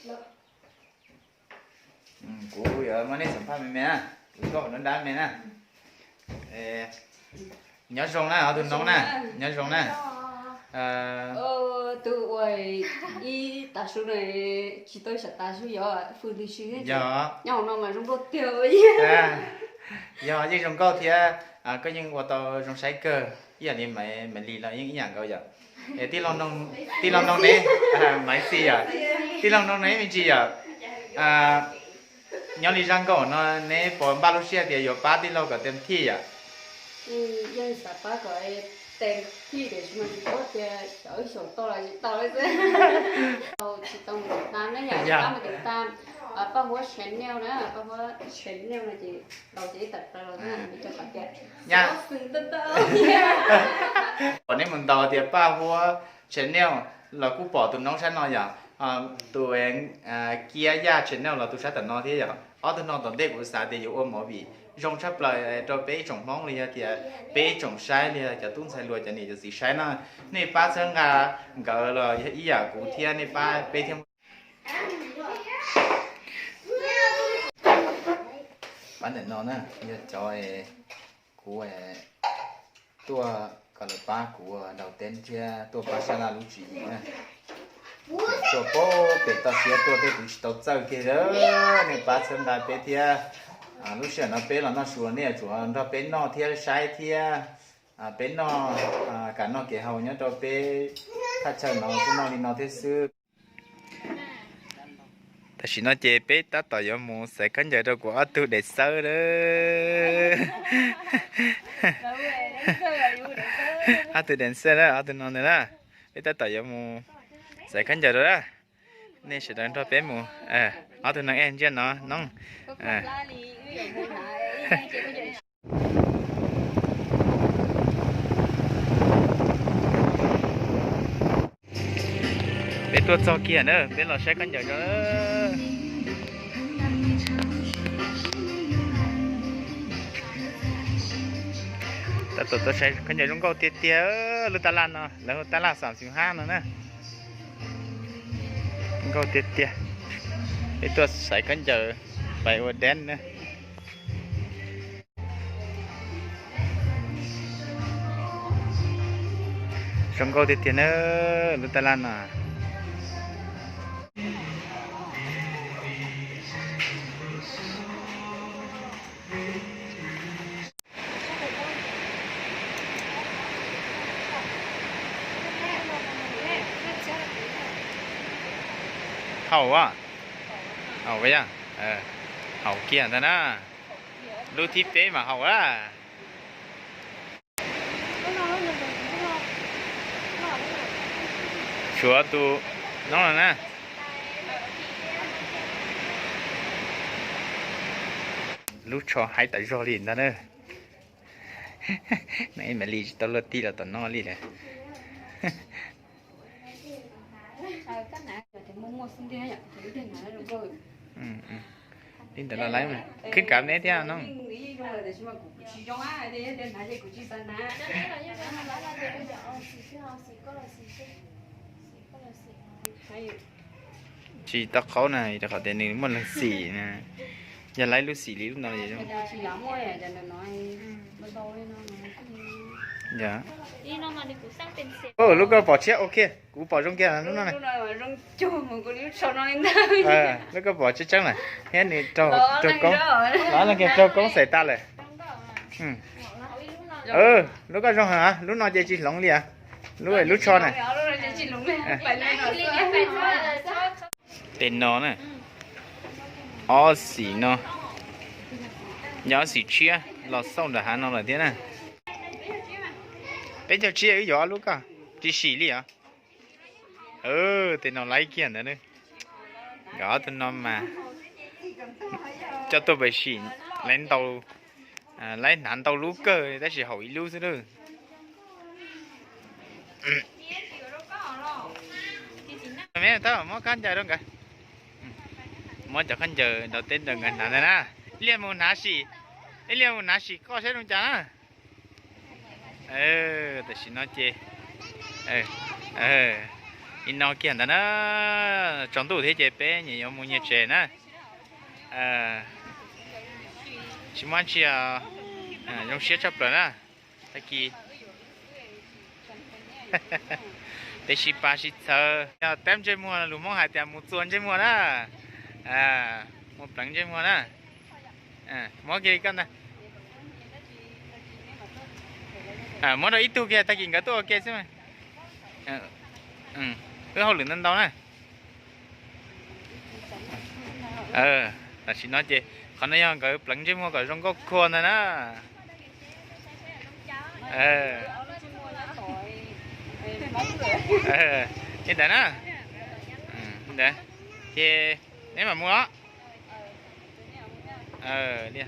Kuv yuav muab nej xam phaj me me na, kuv tuaj hauv nruab nrab me na. Nyob zoo na, ob tug noob na, nyob zoo na. Tus uas ib tav su na, tsis tau xyav tav su, yog fwm ntws si, yog nyob hauv no mas zoo nkauj tiag. Yog yeej zoo nkauj thiab, koj yeej ua tau zoo saib kawg, ib yam li Maiv Lis los yeej ib yam nkaus yom. Tij laug Noog ne, Maiv Xis yom, tij laug Noog ne me ntsis yom. Nyob li zaj nkauj no neb puas npaj lub siab tias yuav pab tij laug kom tes thij yom? Yeej xav pab kom tes thij tiam sis mas tsis paub tias xyov wb xyaum tau los tsis tau xwb. Tsis tau mus tiam tas ne, yog pab mus tiam tas Paj Huab channel na, Paj Huab channel no ces tau ces ib tawm plaws los na, cov kom tias xov xwm ntau ntau. Pom nej mus ntaus tias Paj Huab channel los kuj pom tus noob sab no yom, tus Kiab Yaj channel los tus sab tom no thiab yom. Ob tug no tom ntej kuv xav tias yuav ua movie zoo tshaj plaws rau peb ib tsoom Hmoob li yog tias peb ib tsoom saib li yog cov tub ntxhais hluas cov niam cov txiv saib na. Nej pab txhawb nqa nkawd los yog ib yam kuv thiab, nej pab peb thiab. Pab ntawm no na yog cov kuv tuaj kom lawv pab kuv daus teb thiab tuaj pab sab laj lub tswv yim na. Tuaj pem toj siab tuaj tej kuv tsis tau txawj kiag li, nej pab txhawb nqa peb thiab. Lub sij hawm no peb los noj su los nej yuav tsum nrog peb noj thiab saib thiab. Peb noj, kam noj kev haus nyob rau peb thaj chaw no kuj noj li no thiab xwb. Tam sim no ces peb tab tom yuav mus xaiv khaub ncaws rau kuv ob tug dem xawb lawm. Ob tug dem xawb na, ob tug no ntawd na. Peb tab tom yuav mus xaiv khaub ncaws rau na. Nej sawv daws nrog peb mus. Ob tug no es ntsiaj no noob. Peb tuaj txog kiag na, peb los saib khaub ncaws rau. Tab tom tuaj saib khaub ncaws zoo nkauj tiag tiag, lub tab laj no lawv hu tab laj xam xim hab no na. Nkauj tiag tiag. Peb tuaj xaiv khaub ncaws pais ua deb na. Zoo nkauj tiag tiag na, lub tab laj no. Haum a, haum a, haum kiag ntag na. Lub thib peb mas haum a. Tshuav tus noob no na. Lub tsho haib tas zog li ntag na. Maiv Lis tsis tau luaj tij los tom no li lawm. Li ntawd los laiv, khwb kav neb thiab no. Tsis tau qaub na, rau qhov tias nws muaj leeg xim na. Yog laiv lub xim li lub no. Lub koj pom tshiab, ok, kuv pom zoo kiag lub no na. Lub koj pom tseeb tseeb na, thiab nws raug koob, los leej kiag raug koob xaim tas lawm. Lub koj zoo heev, lub no ces tsis hloov li. Lub, lub tsho na. Tes no na, ob xim no, yog ob xim tshiab los xauj nram hav no lawm thiab na. Peb caug tsib wb yuav ob lub koj tsis sim li os. Tes no laiv kiag ntawd. Nkawd ob tug no mas coj tuaj pem sim, laiv ntau, laiv hnav ntau lub kawg tab sis haum ib lub xwb lawm. Me tab muab khaub ncaws rau nkawd. Muab cov khaub ncaws rau teb rau nkawd hnav ntag na. Liaj mus hnav sim, ib liaj mus hnav sim koj saib zoo cas na. Tam sim no ces, Li no kiag ntawd na, tsaus ntuj thiab ces peb nyias yuav mus nyias tsev na. Tsis muaj tsi, zoo siab tshaj plaws na. Tag kis peb sib pab sib txhawb, yog teb ntsej muag, lus Hmoob hais tias mus txua ntsej muag na, mus pleev ntsej muag na. Muab kiag li koj ntag. Muab rau ib tug kiag, tag kis nkawd tuaj ua ke xwb mas. Wb hauj lwm ntau ntau na. Tam sim no ces qhov no yog nkawd pleev ntsej muag kom zoo nkauj khuag ntag na. Li ntawd na. Ces neb mam mus os. Li